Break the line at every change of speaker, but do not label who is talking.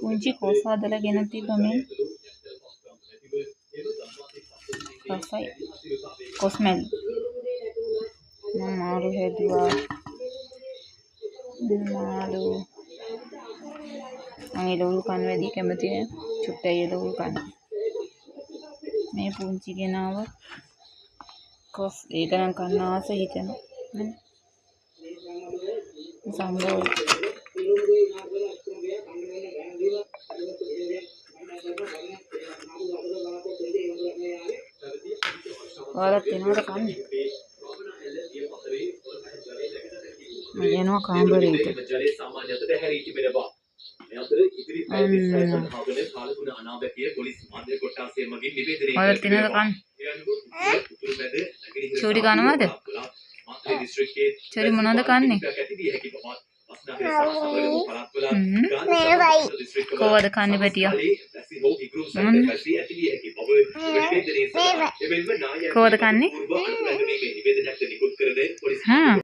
පුංචි කොස් හදලා ගෙන තිබ්බ මේ රසයි කොස් මැලි. මම මාළු හැදුවා. මාළු මං එළවලු කන්න වැඩි කැමති නෑ. චුට්ටයි එළවලු කන්න. මේ පුංචි ගෙනාව කොස් ඒක නම් කන්න ආස හිතෙනවා. නේ සම්බෝල්. ඔයාලත් එනවද කන්න? මම යනවා කාමරේට. ඔයාලත් එනවද කන්න? චූටි කනවද? චූටි මොනවද කන්නේ? කොහොමද කන්නේ පැටියා? කොහොමද කන්නේ? හා.